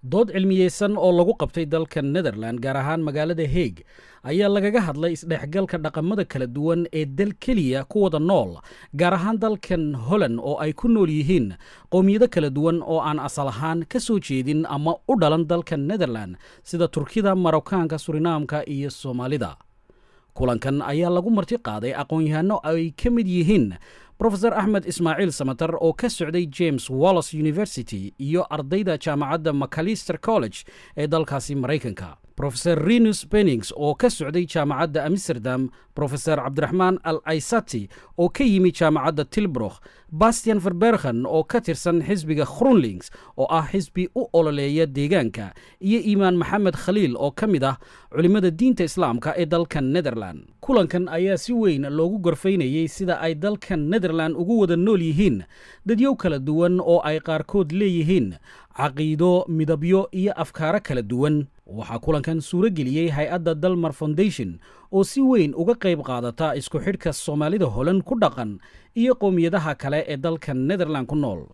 Dood cilmiyeysan oo lagu qabtay dalka Netherland, gaar ahaan magaalada Hague, ayaa lagaga hadlay isdhexgalka dhaqamada kala duwan ee dal keliya ku wada nool, gaar ahaan dalkan Holland oo ay ku nool yihiin qowmiyado kala duwan oo aan asal ahaan ka soo jeedin ama u dhalan dalka Netherland, sida Turkida, Marokaanka, Surinaamka iyo Soomaalida. Kulankan ayaa lagu marti qaaday aqoon-yahano ay ka mid yihiin Profesor Axmed Ismaaciil Samatar oo ka socday James Wallace University iyo ardayda jaamacadda Macalester College ee dalkaasi Maraykanka, Profesor Rinus Bennings oo ka socday jaamacadda Amsterdam, Profesor Cabdiraxmaan Al Aysati oo ka yimi jaamacadda Tilburg, Bastian Verbergen oo ka tirsan xisbiga GroenLinks oo ah xisbi u ololeeya deegaanka, iyo Iimaan Maxamed Khaliil oo ka mid ah culimmada diinta Islaamka ee dalka Netherland. Kulankan ayaa si weyn loogu gorfaynayey sida ay dalka Netherland ugu wada nool yihiin dadyow kala duwan oo ay qaarkood leeyihiin caqiido, midabyo iyo afkaaro kala duwan. Waxaa kulankan suuro geliyey hay-adda Dalmar Foundation oo si weyn uga qayb qaadata isku xidhka Soomaalida Holan ku dhaqan iyo qowmiyadaha kale ee dalka Netherland ku nool.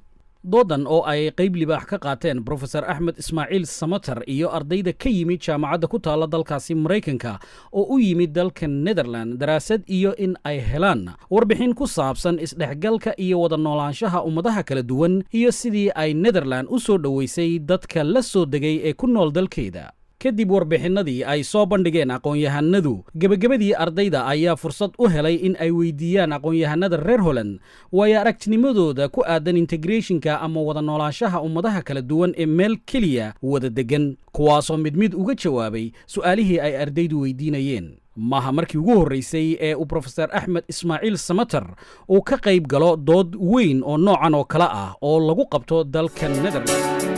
Doodan oo ay qayb libaax ka qaateen Profesor Axmed Ismaaciil Samatar iyo ardayda ka yimid jaamacadda ku taalla dalkaasi Maraykanka oo u yimid dalka Netherland daraasad iyo in ay helaan warbixin ku saabsan isdhexgalka iyo wada noolaanshaha ummadaha kala duwan iyo sidii ay Netherland u soo dhoweysay dadka la soo degay ee ku nool dalkeeda. Kadib warbixinadii ay soo bandhigeen aqoon-yahanadu, gebagabadii ardayda ayaa fursad u helay in ay weydiiyaan aqoon-yahanada reer Holland waayo aragtinimadooda ku aadan integrationka ama wada noolaanshaha ummadaha kala duwan ee meel keliya wada degan, kuwaasoo mid mid uga jawaabay su'aalihii ay ardaydu weydiinayeen. Maaha markii ugu horreysay ee uu Profesor Axmed Ismaaciil Samatar uu ka qayb galo dood weyn oo noocan oo kale ah oo lagu qabto dalka Netherland.